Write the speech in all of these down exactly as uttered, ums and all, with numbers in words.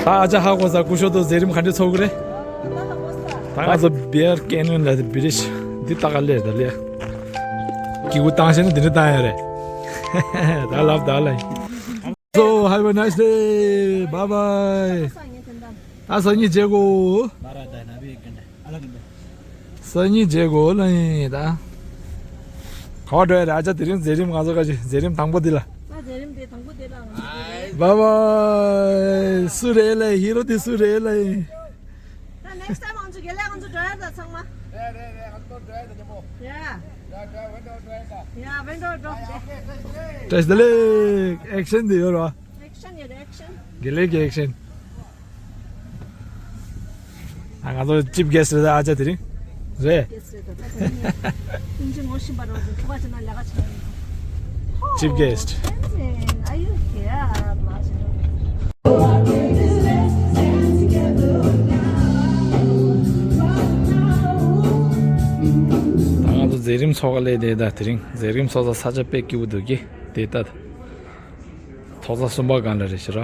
ད་ཨ་ཅག་ཧ་གོ་ས་སྐུ་ཞབས་དང་མཛད་རིམ་ག་འདྲ་ཚོགས་ཀྱི་རེད། ད་ང་ཚོ་བེར་ཀེ་ནོན་ལ་བི་རིཇ་འདི་ལྟ་ག་ལེར་ད་ལེ། སྐྱིད་པོ་བཏང་ཤེས་ན་འདི་འདྲ་བཏང་ཡ་རེད། ད་ལབ་ད་ལ། So, have a nice day. Bye bye. ད་སང་ཉིན་མཇལ་གོ། སང་ཉིན་མཇལ་གོ་ལ་ཡིན་ད། ག་པར་འགྲོ་ཡ་རེད། ཨ་ཅག་དེ་རིང་མཛད་རིམ་ང་ཚོ་ག་ཅི་མཛད་རིམ་དང་པོ་འདི་ལ། ད་མཛད་རིམ་དེ་དང་པོ་དེ་ལ་ང་ཚོ་དེ་རིང་། Bye bye. སུ་རེད་ལ་ཡིན། ཧི་རོ་དེ་སུ་རེད་ལ་ཡིན། ད་next time ང་ཚོ་དགེ་ལགས་ང་ཚོ་འགྲོ་ཡ་ད་ཚང་མ། རེད་རེད་རེད། ང་ཚོ་འགྲོ་ཡ་ད་ཉིན་མོ། Yeah. Yeah, yeah, window འགྲོ་ཡ་ད། Yeah, window འགྲོ། བཀྲ་ཤིས་བདེ་ལེགས། ཨེག་ཤན་དེ་ཡོད་རོ། ཨེག་ཤན་ཡོད་རེད། ཨེག་ཤན། དགེ་ལེགས་ཀྱི་ཨེག་ཤན། ཨ་ང་ཚོ་ཅིབ་གེ་སི་རེད་ད། ཨ་ཅག་དེ་རིང་རེད། ཅིབ་གེ་སི། ད་ང་ཚོ་མཛད་རིམ་ཚོགས་ཀ་སླེབས་བསྡད་ད། དེ་རིང་མཛད་རིམ་ཚོགས་ས་ས་ཆ་དཔེ་སྐྱིད་པོ་འདུག་གི་དེ་ལྟ། ཚོགས་ས་གསུམ་པ་སྒང་ལ་རེད་ཤག་ར།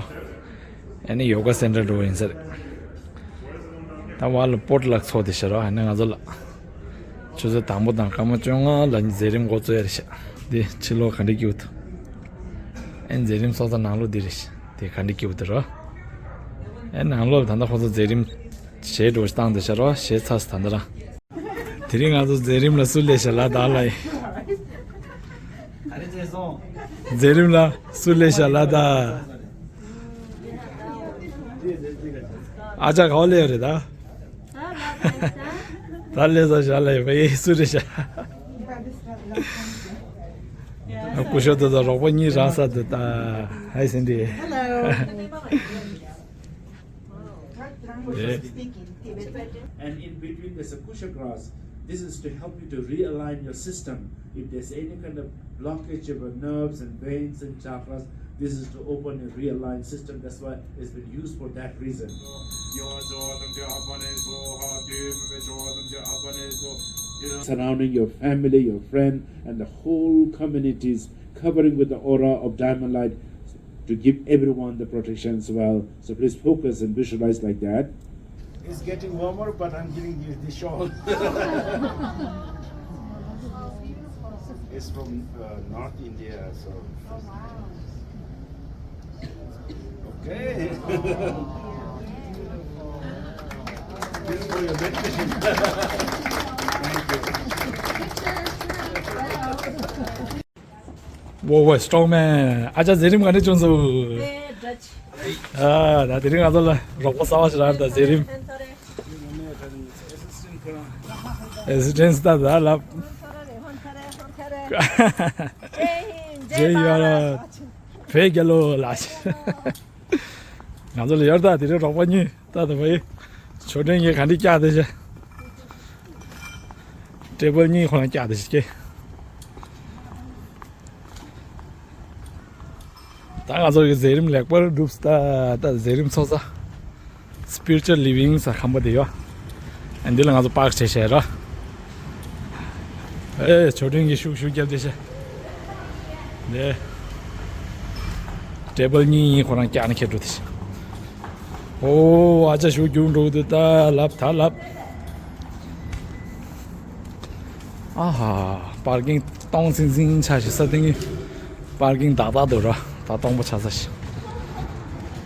ཨ་ནི་ཡོ་ག་སེན་ཊར་འགྲོ་ཡིན་ས་རེད། ད་བར་ལ་པོ་ཊི་ལག་ཚོགས་དེ་ཤག་ར། ཨ་ནི་ང་ཚོ་ལ་ཆུ་ཚོད་དང་པོ་དང་སྐར་མ་བཅོ་ལྔ་ལ་མཛད་རིམ་འགོ་བཙུགས་ཡ་རེད་ཤག། དེ་ཕྱི་ལོགས་ག་འདྲ་སྐྱིད་པོ་འདུག། ཨ་ནི་མཛད་རིམ་ཚོགས་ས་ནང་ལོགས་འདི་རེད་ཤག། དེ་ག་འདྲ་སྐྱིད་པོ་འདུག་ར། ཨ་ནི་ནང་ལོགས་ད་ལྟ་ཁོ་ཚོ་མཛད་རིམ་གཞས་འགྲོ་བཏང་དེ་ཤག་ར། གཞས་ཚར་སོང་ད་ལྟ་རང་། དེ་རིང་ང་ཚོ་མཛད་རིམ་ལ་སུ་སླེབས་ཤག་ལ་དྭགས་ལ་ཡིན། མཛད་རིམ་ལ་སུ་སླེབས་ཤག་ལ་དྭགས། ཨ་ཅག་ག་པར་སླེབས་ཡོད་རེད་ད། ད་སླེབས་ས་ཤག་ལ་ཡོད་པ་ཡིན། སུ་རེད་ཤག། སྐུ་ཞབས་དེ་དང་རོགས་པ་གཉིས་རང་ས་དེ་ད། Hi Cindy. Hello. Yeah. And in between there's a kusha grass. This is to help you to realign your system. If there's any kind of blockage of your nerves and veins and chakras, this is to open and realign system. That's why it's been used for that reason. Surrounding your family, your friend, and the whole communities covering with the aura of diamond light to give everyone the protection as well. So please focus and visualize like that. It's getting warmer, but I'm giving you this shawl. It's from uh, North India, so. Okay. This is for your meditation. Thank you. Whoa, whoa, strong man. ཨ་ཅག་མཛད་རིམ་ག་འདྲ་བྱུང་སོང་། ཨ་ད་དེ་རིང་ང་ཚོ་ལ་རོགས་པ་གསར་པ་ཞིག་རག་ད། མཛད་རིམ་ཨེ་སི་སི་ཊེན་ཊི་ད་ད་ལབ། ཇེ་ཡོ་ར། བོད་རྒྱལ་ལོ་ལ། ང་ཚོ་ལ་ཡོད་ད་དེ་རིང་རོགས་པ་གཉིས། ད་ད་བའི་ཆོས་སྒྲོན་གྱིས་ག་འདྲ་བཀྱག་དེ་ཤ། ཊེ་བལ་གཉིས་ཁོ་རང་བཀྱག་དེ་ཤ་ཀེ། ད་ང་ཚོ་གི་མཛད་རིམ་ལེགས་པར་གྲུབ་ད། ད་མཛད་རིམ་ཚོགས་ས་Spiritual Living ཟེར་ཁང་པ་དེ་ཡོད། ཨ་འདི་ལ་ང་ཚོ་པག་བྱས་བྱས་ར། ཨེ་ཆོས་སྒྲོན་གྱིས་ཤུགས་ཤུགས་བརྒྱབ་དེ་ཤ། ནས་ཊེ་བལ་གཉིས་ཁོ་རང་བཀྱག་ནས་ཁྱེར་འགྲོ་དེ་ཤ། ཨོ་ཨ་ཅག་ཞུ་རྒྱུག་འགྲོ་འདུག་ད་ལབ་ད་ལབ། ཨ་ཧ། པར་ཀིང་སྟོང་ཚིང་ཚིང་ཆགས་ཤིག་ས་སྟེང་གི་པར་ཀིང་དག་དག་འདུག་ར། ད་སྟོང་པ་ཆགས་ས་ཤིག་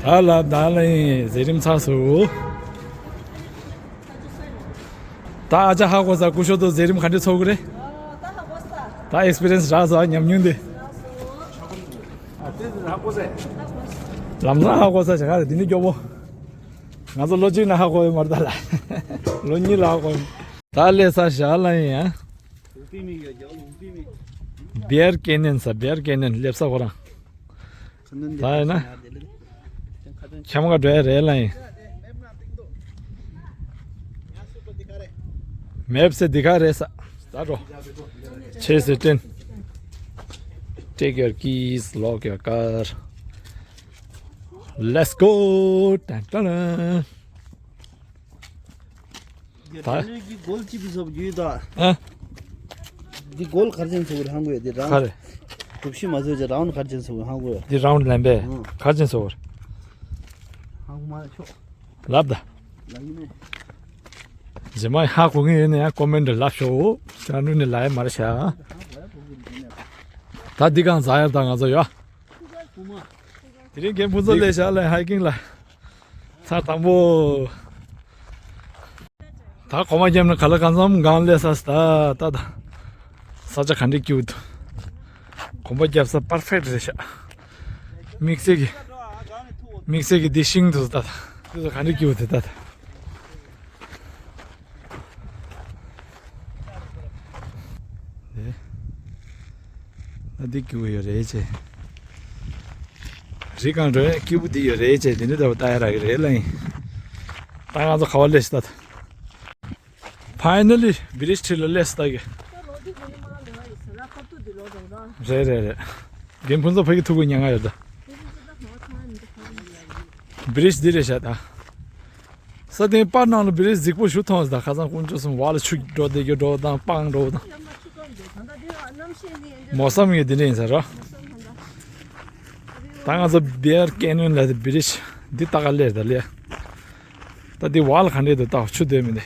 ད་ལབ་ད་ལ་ཡིན་མཛད་རིམ་ཚར་སོང་། ད་ཨ་ཅག་ཧ་གོ་ས་སྐུ་ཞབས་དང་མཛད་རིམ་ག་འདྲ་ཚོགས་ཀྱི་རེད། ད་ཨེག་སི་པི་རི་ཡན་སི་རག་སོང་། ཉམས་མྱོང་དེ། ལམ་སང་ཧ་གོ་ས་ཞེ་དྲག་རེད། འདི་ནི་སྐྱོ་པོ། ང་ཚོ་ལོ་གཅིག་ན་ཧ་གོ་ཡོད་མ་རེད་ད་ལ། ལོ་གཉིས་ལ་ཧ་གོ་ཡོད། ད་སླེབས་ས་ཞག་ལ་ཡིན་ཡ། བེར་ཀེ་ནན་ས། བེར་ཀེ་ནན་སླེབས་ས་ཁོ་རང་། ད་ཡིན་ན། ཁྱམས་ཁ་འགྲོ་ཡ་རེད་ལ་ཡིན། མེབ་སེ་འདི་ག་རེད་ས། ད་འགྲོ། ཆེ་སེ་ཏྲེན། Take your keys, lock your car. Let's go. ཏན་ཏན། ད། རང་ལུས་ཀྱི་གོལ་ཅི་བི་སོབ་རྒྱུས་ད། ཨ། འདི་གོལ་གར་ཅན་ཚུགས་ཧང་གོ་ཡ་འདི་རང་། ག་རེ། གྲུབ་ཤི་མ་བཟོས་ཅི་རའུན་གར་ཅན་ཚུགས་ཧང་གོ་ཡ། འདི་རའུན་ལེན་པས། ཨང་། གར་ཅན་ཚུགས། ལབ་ད། རྗེས་མ་ཧ་གོ་མཁན་ཡོད་ན་ཡང་ཀོ་མེན་ཊི་ལབ་ཤོག་ཅང་ནུ་ནི་ལ་ཡ་མར་ཤ། ད་འདི་གང་ཟ་ཡར་ད་ང་ཚོ་ཡོད། དེ་རིང་རྒན་ཕུན་ཚོགས་སླེབས་ཤག་ལ་ཧའི་ཀིང་ལ། ཚར་དང་པོ། ད་གོམ་པ་བརྒྱབ་ན་ག་ལ་གང་འཚམ་གང་སླེབས་ས་ད་ད་ད། ས་ཆ་ག་འདྲས་སྐྱིད་འདུག་གོམ་པ་བརྒྱབ་ས་པར་ཕེག་ཊི་རེད་ཤག་དམིགས་བསལ་གྱི། དམིགས་བསལ་གྱི་འདི་ཤིང་འདུག་ད་ད། འདི་ཚོ་ག་འདྲས་སྐྱིད་འདུག་ད་ད། ཨ་འདི་སྐྱིད་པོ་ཡོད་རེད་ཅེ། རི་སྒང་འགྲོ་ཡ་སྐྱིད་པོ་འདི་ཡོད་རེད་ཅེ། འདི་འདྲ་ལྟ་བུ་ལྟ་ཡ་རག་གི་རེད་ལ་ཡིན། ད་ང་ཚོ་ག་བ་སླེབས་ཤག་ད་ད། ཕའི་ནལ་ལི་བི་རི་ཇི་འཁྲིས་ལ་སླེབས་ཤག་ད་གི། རེད་རེད་རེད། རྒན་ཕུན་ཚོགས་ཕ་གི་ཐུག་གི་ཉན་ག་ཡོད་ད། བི་རི་ཇི་འདི་རེད་ཤག་ད། ས་སྟེང་པར་ནང་ལ་བི་རི་ཇི་རྫིག་པོ་ཞིག་མཐོང་ཟེར་ད། ཁ་སང་དཀོན་མཆོག་གསུམ་བར་ལ་ཆུ་འགྲོ་བསྡད་རྒྱུ་འགྲོ་དང་སྤང་འགྲོ་དང་། མོ་སམ་ངས་འདི་འདྲ་ཡིན་ཟེར་རོ། ད་ང་ཚོ་བེར་ཀེ་ནོན་ལ་བི་རི་ཇི་འདི་ལྟ་ག་སླེབས་ད་ལེ། ད་འདི་བར་ལ་ག་འདྲས་འདུག་ལྟ་ཆུ་སྡོད་མི་འདི།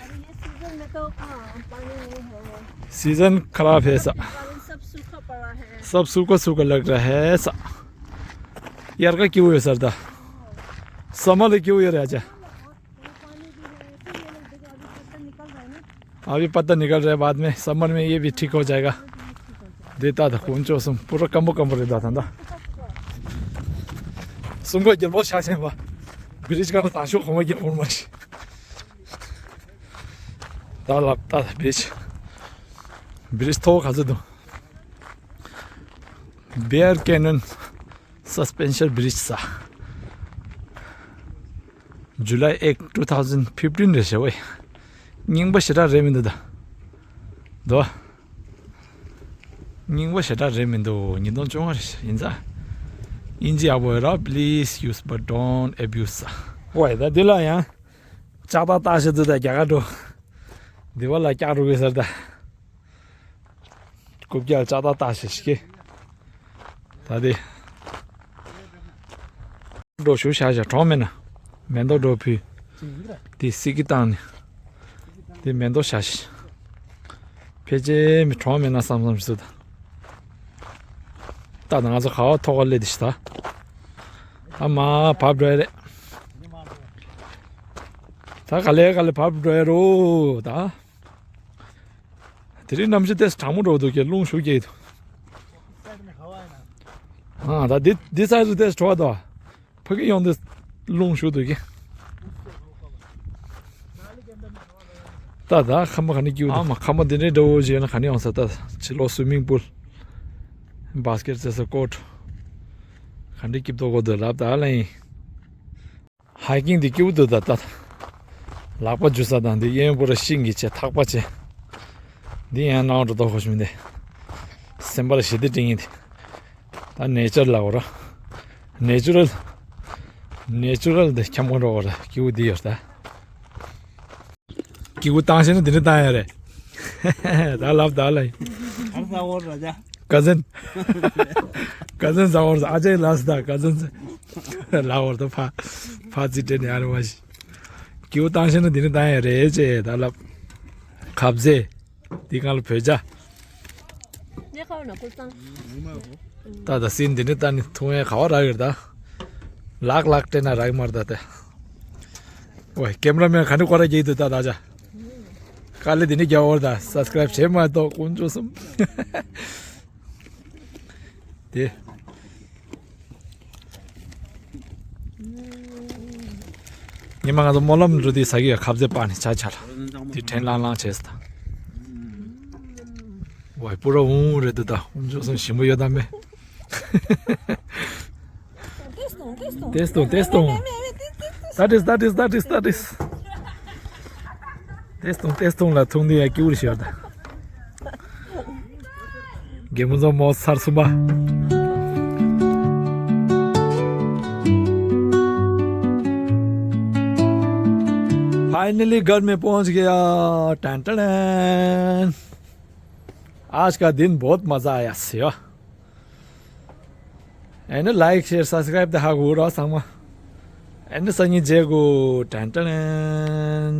सीजन खराब है सा। सब सूखा सूखा लग रहा है सा। དབྱར་ཁ་སྐྱིད་པོ་ཡོད་ས་རེད་ད། समर ལ་སྐྱིད་པོ་ཡོད་རེད་ཨ་ཅག अभी पत्ता निकल रहा है, बाद में समर में ये भी ठीक हो जाएगा। འདི་ལྟ་ད་དཀོན་མཆོག་གསུམ་པུ་ར་སྐམ་པོ་སྐམ་པོ་རེད་ད་ད་ད། སུམ་པ་རྒྱལ་པོ་ཆགས་ཆེན་པ། བི་རི་ཇི་ག་ལ་དང་ཤོག་གོང་མ་རྒྱལ་པོ་མ་ཤི། ད་ལབ་ད་བི་རི་ཇི། བི་རི་ཇི་མཐོ་བོ་ག་ཚོད་འདུག Bear Canyon Suspension Bridge ས། July eight, two thousand fifteen རེད་ཤག་ཝེ། རྙིང་པ་ཞེ་དྲག་རེད་མི་འདུག་ད། དོ། རྙིང་པ་ཞེ་དྲག་རེད་མི་འདུག་ཉིས་སྟོང་བཅོ་ལྔ་རེད་ཤག་ཡིན་ཙང་། དབྱིན་ཇི་ཡག་པོ་ཡོད་ར། Please use but don't abuse ས། ཝེ་ད་འདི་ལ་ཡང་། ལྕགས་ཐག་བཏགས་ཤག་འདུག་ད་རྒྱ་གར་འགྲོ། འདི་བ་ལ་ལྕགས་འགྲོ་གི་ཟེར་ད། རྐུབ་བཀྱག་ལྕགས་ཐག་བཏགས་ཤག་ཤི་ཀེ། ད་དེ། འགྲོ་ཞུ་བྱ་བྱ་གྲོང་མེད་ན། མེ་ཏོག་འགྲོ་ཕུལ། དེ་སི་ཀི་བཏང་ནས། དེ་མེ་ཏོག་བྱ་ཞིག་ཕལ་ཆེར་མི་གྲོང་མེད་ན་བསམ་བསམ་ཞིག་ད། ད་ང་ཚོ་ག་བ་ཐོག་ག་སླེབས་དེ་ཤི་ད། ཨ་མ་བབ་འགྲོ་ཡ་རེད། ད་ག་ལེ་ག་ལེ་བབ་འགྲོ་ཡ་རོ་ད། དེ་རིང་གནམ་གཤིས་ཏོག་ཙམ་གྲང་མོ་འགྲོ་འདུག་གས། རླུང་ཞུགས་སྐྱེས་འདུག་ཨ་ད་འདི་འདི་སའི་ཛི་ཏོག་ཙམ་དྲོ་བ་འདུག་ཕ་གི་ཡོང་དུས་རླུང་ཞུགས་འདུག་གས། ད་ད་ཁ་མ་ག་ནས་སྐྱིད་འདུག་ཨ་མ་ཁ་མ་འདི་འདྲའི་འདྲ་བོ་ཞིག་ཡོད་ན་ག་ནས་ཡོང་ས། ད་ཕྱི་ལོགས་སུའི་མིང་པུལ། བཱ་སི་ཀེ་ཊི་རྩེ་ས་ཀོར་ཊི། ག་འདྲའི་སྐྱིད་པོ་འདུག་ལབ་ད་ལ་ཡིན། ཧའི་ཀིང་འདི་སྐྱིད་པོ་འདུག་ད་ལྟ། ལག་པ་འཇུ་ས་དང་འདི་གཡས་པོ་ར་ཤིང་གི་བྱས་ཐག་པ་བྱས། འདི་ཡང་ནང་འགྲོ་ཐོག་ཁོ་ཤི་མི་འདི། སེམས་པ་ལ་ཞི་བདེ་སྤྲད་ངེས་འདི། ད་ནེ་ཅར་ལ་འོ་ར། ནེ་ཅུ་རལ། ནེ་ཅུ་རལ་འདི་འཁྱམ་གོ་འགྲོ་བ་ར་སྐྱིད་པོ་འདི་ཡོད་ད། སྐྱིད་པོ་བཏང་ཤེས་ན་འདི་འདྲ་བཏང་ཡ་རེད། ད་ལབ་ད་ལ་ཡིན། ག་ཟན། ག་ཟན་ཟ་བར་ཨ་ཅེ་ལ་ཟ་ད་ག་ཟན་ཟ། ལ་བར་ད་ཕ། ཕ་ཙི་ཏྲེ་ནི་ཨ་ར་བ་ཞི། སྐྱིད་པོ་བཏང་ཤེས་ན་འདི་འདྲ་བཏང་ཡ་རེད་ཅེ་ད་ལབ། ཁབ་ཟས། འདི་གང་ལ་བོད་ཇ། ད་ད་སྲིན་འདི་འདྲ་ད་ནི་འཐུང་ཡ་ག་བ་རག་ཡོད་ད། ལག་ལག་སྤྲད་ན་རག་མར་ད་དེ། ཝེ་ཀེམ་ར་མེན་ག་འདྲ་ཀོ་ར་རྒྱག་འདུག་ད་ད་ཅ། དཀའ་ལས་འདི་འདྲ་རྒྱག་འོར་ད་སབ་སི་ཀ་རབ་བྱེད་མ་གཏོགས་དཀོན་མཆོག་གསུམ། དེ། ཉི་མ་ང་ཚོ་སྨོན་ལམ་འགྲོ་དུས་ཟ་གི་ཡོད་ཁབ་ཟས་པ་ནི་ཆ་ཆ་ལ། དེ་དྲན་ལང་ལང་བྱས་སོ་ད། ཝེ་པུ་ར་འུང་རེད་འདུག་ད་དཀོན་མཆོག་གསུམ་ཞིམ་པོ་ཡོད་ད་མེད། ཏེས་ཏོང་ཏེས་ཏོང་། ཏ་ཏིས་ཏ་ཏིས་ཏ་ཏིས་ཏ་ཏིས། ཏེས་ཏོང་ཏེས་ཏོང་ལ་འཐུང་དུས་ཡ་སྐྱིད་པོ་ཞིག་ཡོད་ད། རྒན་པོ་ཚོ་མོ་ཚར་གསུམ་པ། फाइनली घर में पहुंच गया। टन टन। आज का दिन बहुत मजा आया ཡ། ཨེ་ནི་ལའིག་ཤེར་སབ་སི་ཀ་རབ་དེ་ཧ་གོ་ར་ཚང་མ། ཨ་ནི་སང་ཉིན་མཇལ་དགོས། ཏན་ཏན།